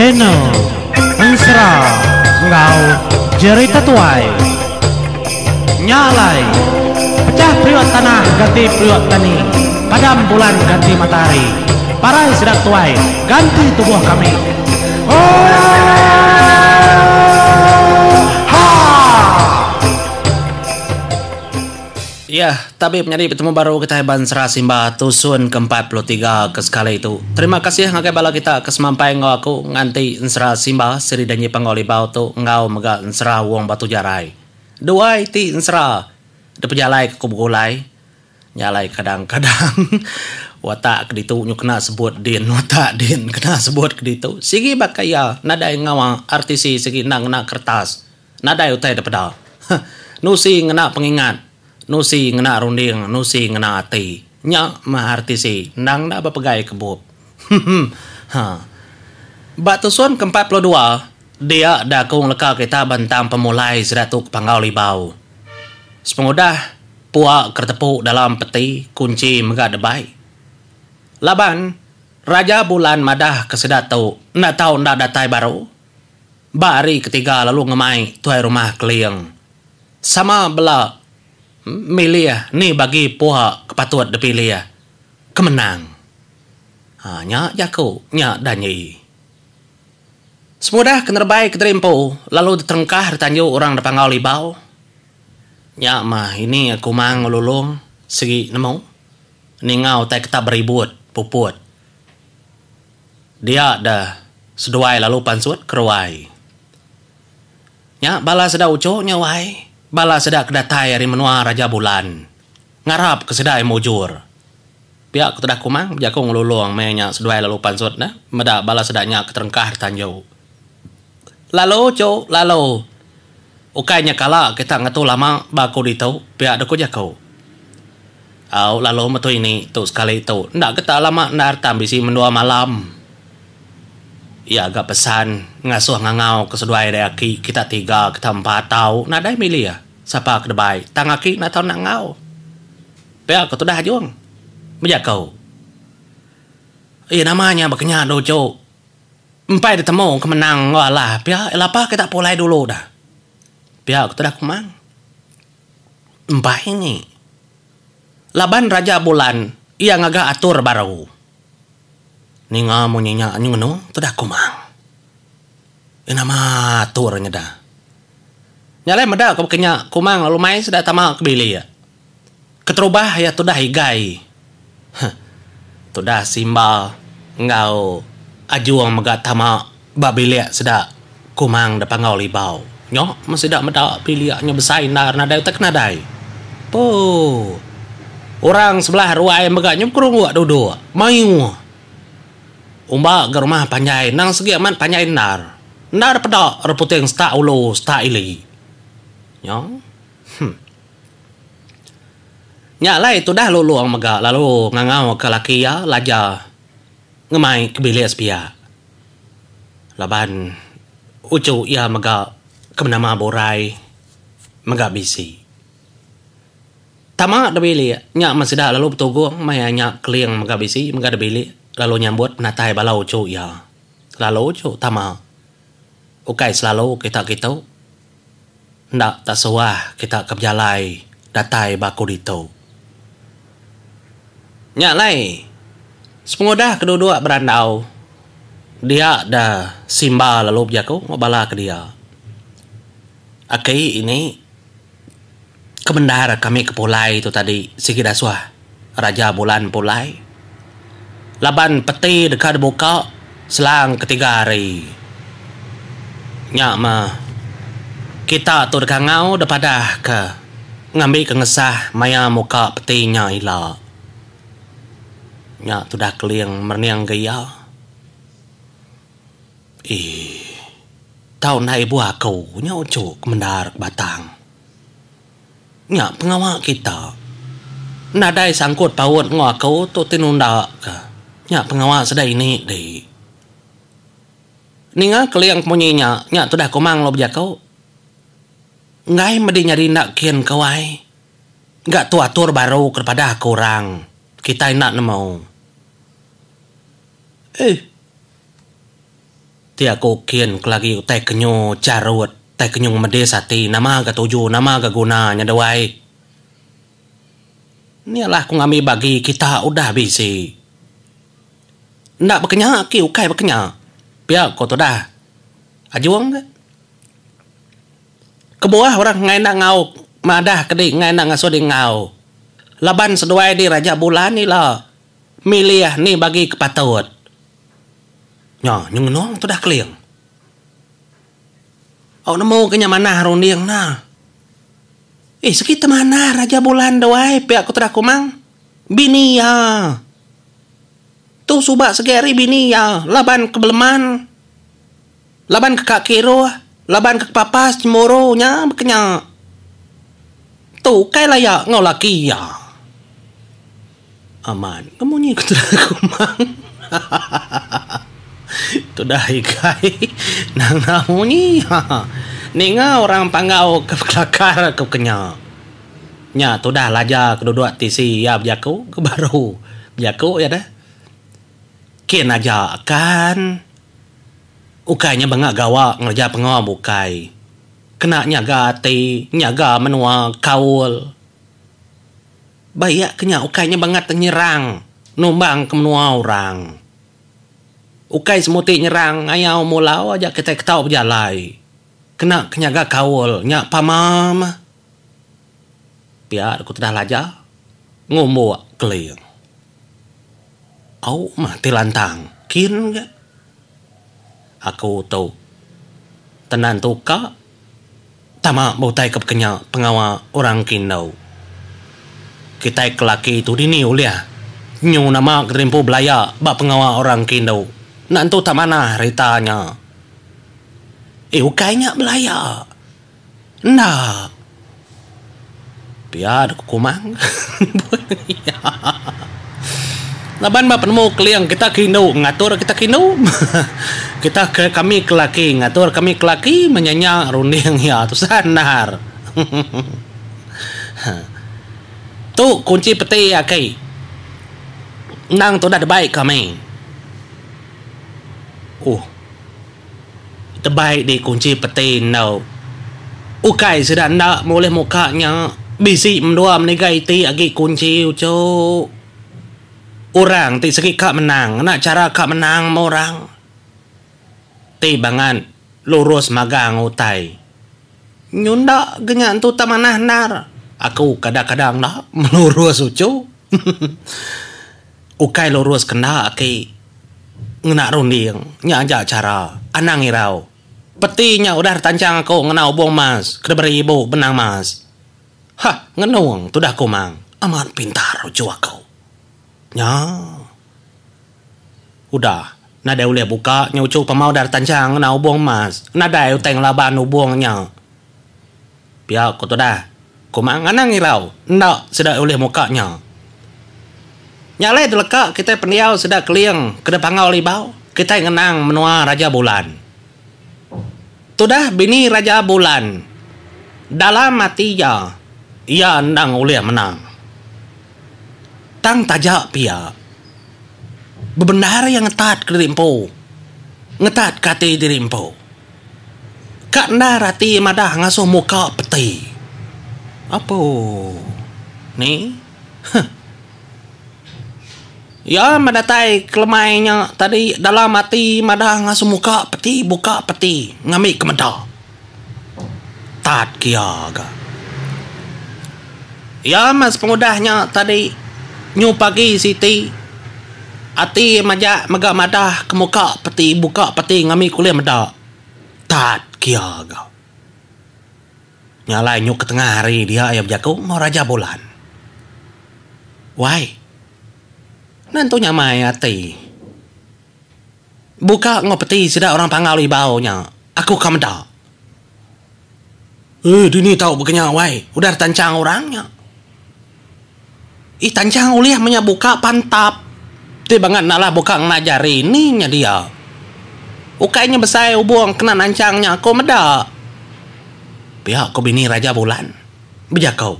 Channel Ensera enggau Jerita Tuai. Nya alai, pechah periuk tanah ganti periuk tani, padam bulan ganti matahari, parai sida tuai ganti tubuh kami. Oohaa! Iya, tabi penyadi betemu baru kitai ba Ensera Simba tusun ke 43 ke sekali tu. Terima kasih ngagai bala kita ke semampai enggau aku nganti Ensera Simba siri Danji Panggau Libau tu enggau mega Ensera Wong Batu Jarai. Dua iti ensera dipejalai ke ku begulai. Nya alai kadang-kadang watak ke ditu nyu kena sebut din watak din kena sebut ke ditu. Sigi baka iya nadai ngawa RTC sigi enda ngena kertas. Nadai utai da peda. Huh. Nusi ngena pengingat. Nusi ngena runding, nusi ngena ati. Nya meh RTC endang enda bepegai ke bup. Humm. Ha. Ba tusun ke 42, dia da aku ngeleka kita ba entang pemulai sida tu ke Panggau Libau. Sepengudah pua ke tepu dalam peti kunchi mega debai. Laban Raja Bulan madah ke sida tu enda tau enda datai baru. Ba hari ketiga lalu ngemai tuai rumah Keling. Sama bela milih ni bagi puak ke patut dipilih ke menang. Ha nya jaku nya danji. Semudah ke nerebai kediri empu lalu diterengkah ditanju orang da Panggau Libau. Nya mah ini aku mang ngelulung sigi nemu ninga utai ke tak beribut puput. Dia deh seduai lalu pansut ke ruai. Nya bala sida uchu nya wai, bala sida ke datai ari menua Raja Bulan. Ngarap ke sida ai mujur. Pia ku tudah Kumang bejaku ngelulung meh nya seduai lalu pansut neh meda bala sida nya ke terengkah di tanju. Lalu uchu, lalu. Ukai nya kala kita ngetu lama ba aku ditu, pia deh ku jaku. Au lalu metu ini tu sekali tu enda ke tak lama endar tang bisi mendua malam. Iya ga pesan ngasuh ngangau ke seduai dai aki kita tiga kita empat tau nadai milih sapa ke debai tang aki enda tau enda enggau. Pia ke tudah ajung bejaku. Iya nama nya baka nya du uchu. Empai ditemu ke menang enggau alah pia lapa kita pulai dulu dah. Pia ke tudah kumang. Empai ni. Laban Raja Bulan iya ngaga atur baru. Ninga munyi nya nyu ngenu tudah Kumang. Iya nama atur nya dah. Nya alai meda ke baka nya Kumang lalu mai sida tama ke bilik. Keterubah iya tudah Igai. Huh. Tudah Simba enggau Ajung mega tama ba bilik sida Kumang da Panggau Libau. Nya meh sida meda bilik nya besai endar nadai utai ke nadai. Pooh. Orang sebelah ruai mega nya bekerungguk duduk. Mayuh. Umba ga rumah panjai endang segi amat panjai endar. Enda peda reputing setak ulu setak ili. Nya. Huh. Nya alai tudah Lulong mega lalu ngangauka laki iya Laja ngemai ke bilik sepiak. Laban uchu iya mega ke benama Burai mega bisi. Tama da bilik nya men sida lalu betugung maya nya Keling mega bisi mega da bilik lalu nyambut penatai bala uchu iya. Lalu uchu tama ukai selalu kita kitu. Enda tak suah kita ke bejalai datai ba aku ditu. Nya alai, sepengudah ke duduk berandau, dia da Simba lalu bejaku enggau bala ke dia. Aki ini, ke bendar kami ke pulai tu tadi sigi dasuh Raja Bulan pulai. Laban peti deka dibuka selang ketiga hari. Nya meh kita tu deka enggau dipadahka ngambika ngesah maya muka peti nya ila. Nya tudah Keling merening ga iya. Eii tau enda ibuh aku nya uchu ke mendar ke batang. Nya pengawa kita. Nadai sangkut paut enggau aku tu ti nunda ka. Nya pengawa sida ini di. Ninga keling munyi nya, nya tudah Kumang lalu bejaku. Enggai medi nyadi enda kin ke wai. Ga tu atur baru ke dipadah ke orang. Kitai enda nemu. Eh. Ti aku kin kelagi utai kenyu charut, utai kenyu ngemedis ati nama ga tuju nama ga guna nya dewai. Ni alah ku ngambi bagi kita udah bisi. Enda bekenya aki ukai bekenya pia ko tudah Ajung ga. Kebuah orang enggai enda ngau madah ke di enggai enda ngasuh di enggau laban seduai di Raja Bulan ila milih ni bagi ke patut. Nya nyu ngenung tudah Keling. Au nemu ke nya manah runding ne. Eh segi te manah Raja Bulan duai pia ku tudah Kumang. Bini iya. Tu suba segi ari bini iya laban ke beleman. Laban ke ka kiruh, laban ke kepapas chemuru nya baka nya. Tu ukai laya enggau laki iya. Amat ke munyi ke tudah Kumang. Tudah igai nanga munyi ninga orang Panggau ke bekelakar ke baka nya. Nya tudah Laja ke duduk tisi iya bejaku ke baru bejaku iya deh. Kin aja kan. Ukai nya banga gawa ngereja pengawa bukai. Kena nyaga ati, nyaga menua, kaul. Ba iya ke nya ukai nya bangat nyerang numbang ke menua orang. Ukai semuti nyerang ngayau mulau aja kitai ke tau bejalai. Kena ke nyaga kaul nya pama mah. Pia ku tudah Laja ngumbuk Keling. Au mah ti lantang kin ga. Aku tu tenan tuka tama ba utai ke pekenya pengawa orang kindu. Kitai ke laki tu dini ulih nyu nama ke dirimpu belaya ba pengawa orang kindu. Enda entu tak manah rita nya. Eh ukai nya belaya. Enda. Pia deka kumang. Laban ba penemu keling kita ke indu ngatur kita ke indu. Kita ke kami ke laki ngatur kami ke laki menyanya runding iya tusah endar. Tu kunchi peti aki. Endang tudah debai kami. Uh. Tebai di kunchi peti enggau ukai sida enda bulih muka nya bisi mendua meniga iti agi kunchi uchu orang ti sigi ka menang ngena chara ka menang meh orang ti bangat lurus magang utai nyunda ga nya entu tak manah endar aku kadang kadang enda melurus uchu. Ukai lurus kenda aki ngena runding nya aja chara anang irau. Peti nya udah ditanchang aku ngena ubung mas ke diberi ibu benang mas. Hah ngenung tudah Kumang amat pintar uchu aku. Nya. Udah nadai ulih buka nya uchu pama udah ditanchang ngena ubung mas nadai utai ngelaban ubung nya. Pia ku tudah. Kumang anang irau enda sida ulih muka nya. Nya alai deleka kitai pendiau sida keling ke dipangau libau kitai ngenang menua Raja Bulan. Tudah bini Raja Bulan dalam ati iya, iya endang ulih menang. Tang taja pia bebendar iya ngetat ke diri empu, ngetat ke ati diri empu. Ka endar ati madah ngasuh muka peti. Apo. Ni. Huh. Iya meh datai kelemai nya tadi dalam ati madah ngasuh muka peti buka peti ngambi ke meda. Tat kia ga. Iya meh sepengudah nya tadi nyu pagi siti ati majak mega madah ke muka peti buka peti ngambi ke ulih meda. Tat kia ga. Nya alai nyu ke tengah hari dia iya bejaku enggau Raja Bulan. Wai. Nentu nyamai ati. Buka enggau peti sida orang Panggau Libau nya aku ka meda. Eh dini tau baka nya wai udah ditanchang orang nya. Ih tanchang ulih meh nya buka pantap ti bangat enda lah buka ngena jari ni nya dia. Ukai nya besai ubung kena nanchang nya aku meda. Pia ko bini Raja Bulan bejako.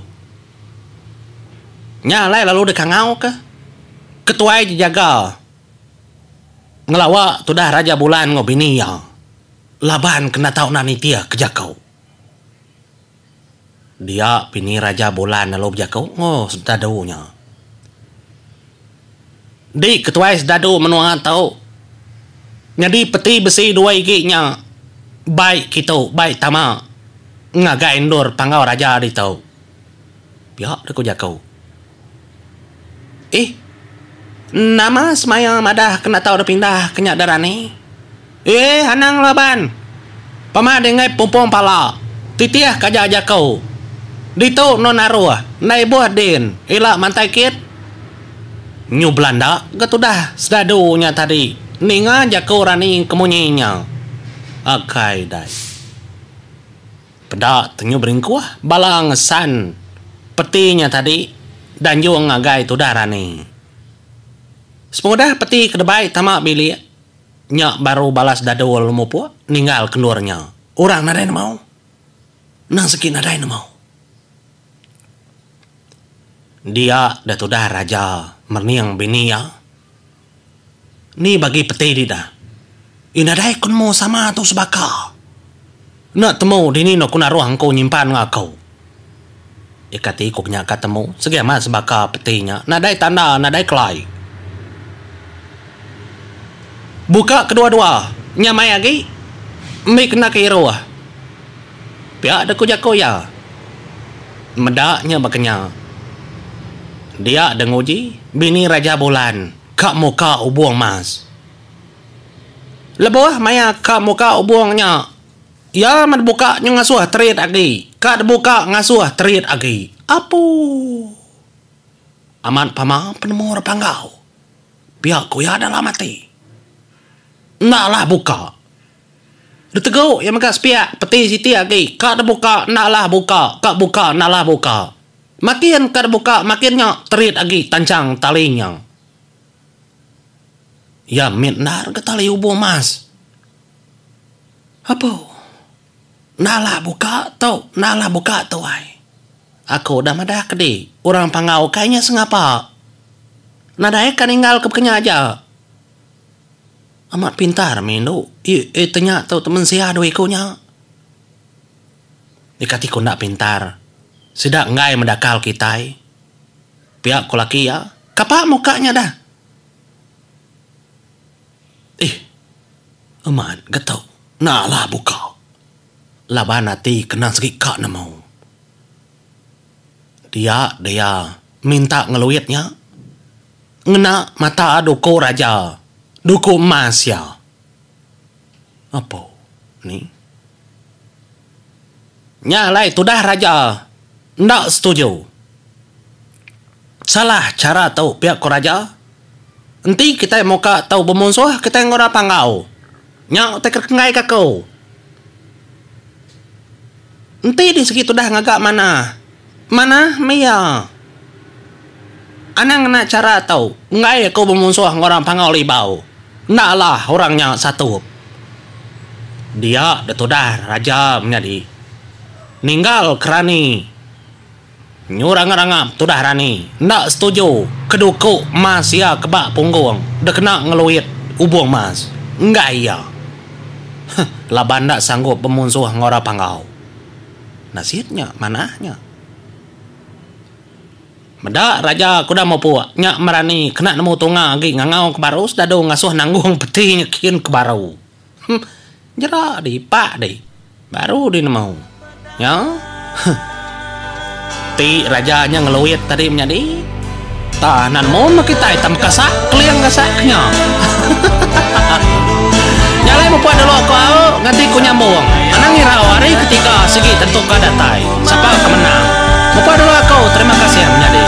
Nya alai lalu dikangau ka ketuai jejaga. Ngelawa tudah Raja Bulan enggau bini iya laban kena tau enda nitih ke jaku. Dia bini Raja Bulan lalu bejaku enggau sedadu nya. Di ketuai sedadu menua tu nyadi peti besi dua igi nya bai kitu bai tama ngagai endur panggau raja ditu. Pia deh ku jaku. Ih. Nama semaya madah kena tau deh pindah ke nya deh rani. Ih anang laban. Pama deh enggai pumpung pala. Titih ke aja jaku. Ditu endo naruh enda ibuh din ila mantai kit. Nyu belanda ga tudah sedadu nya tadi ninga jaku rani ke munyi nya. Akai dai. Peda tenyu beringkuh bala ngesan peti nya tadi danjung ngagai tudah rani. Sepengudah peti ke debai tama bilik nya baru balas dadul mupuk ninggal ke endur nya. Orang nadai nemu. Endang segi nadai nemu. Dia deh tudah raja merening bini iya. Ni bagi peti di dah. Ih nadai ku nemu sama tu sebaka. Enda temu dini enda ku naruh engku nyimpan enggau aku. Ih kati ku nya ka temu sigi amat sebaka peti nya nadai tanda nadai kelai. Buka kedua-dua nyamai agi mbi kena ke iruh. Pia deh ku jaku iya. Meda nya baka nya. Dia deh nguji bini Raja Bulan ka muka ubung mas. Lebuh maya ka muka ubung nya, iya meh dibuka nyu ngasuh terit agi, ka dibuka ngasuh terit agi. Apuu. Amat pama penemu orang Panggau. Pia ku iya dalam ati. Enda lah buka. Ditegu iya mega sepiak peti siti agi ka dibuka enda lah buka, ka buka enda lah buka. Makin ka dibuka makin nya terit agi tanchang tali nya. Iya mit endar ga tali ubung mas. Apu. Enda lah buka tu, enda lah buka tu ai. Aku udah madah ke di, orang Panggau ukai nya sengapa. Nadai ka ninggal ke bekenya aja. Amat pintar mih indu eh tenya tu mensia dua iku nya. Deka ti ku enda pintar. Sida enggai medakal kitai. Pia ku laki iya, kapa muka nya dah. Eh amat ga tu enda alah buka. Laban ati kena segi ka nemu. Dia dia minta ngeluit nya. Ngena mata duku raja, duku emas iya. Apo ni. Nya alai tudah raja enda setuju. Salah chara tu pia ku raja. Enti kitai muka tau bemunsuh kitai enggau orang Panggau. Nya utai ke kenggai ka aku. Enti di segi tudah ngaga manah, manah meh iya. Anang ngena chara tu, enggai aku bemunsuh enggau orang Panggau Libau. Enda alah orang nya satup. Dia deh tudah raja menyadi ninggal kerani. Nyu rangap-rangap tudah Rani enda setuju keduku mas iya ke ba punggung dikena ngeluit ubung mas. Enggai iya. Huh, laban enda sanggup bemunsuh enggau orang Panggau. Nasit nya manah nya. Meda raja ke udah mupuk nya merani kena nemu tunga agi ngangau ke baru sedadu ngasuh nanggung peti nya kin ke baru. Huh. Jera di pak di. Baru di nemu. Nya. Huh. Ti raja nya ngeluit tadi menyadi. Ta nan nemu meh kitai ta mekasak keling gasak ke nya. Nya alai mupuk dulu aku au nganti ku nyambung. Anang irau hari ketiga sigi tentuka datai. Sapa ke menang. Mupuk dulu aku terima kasih menyadi.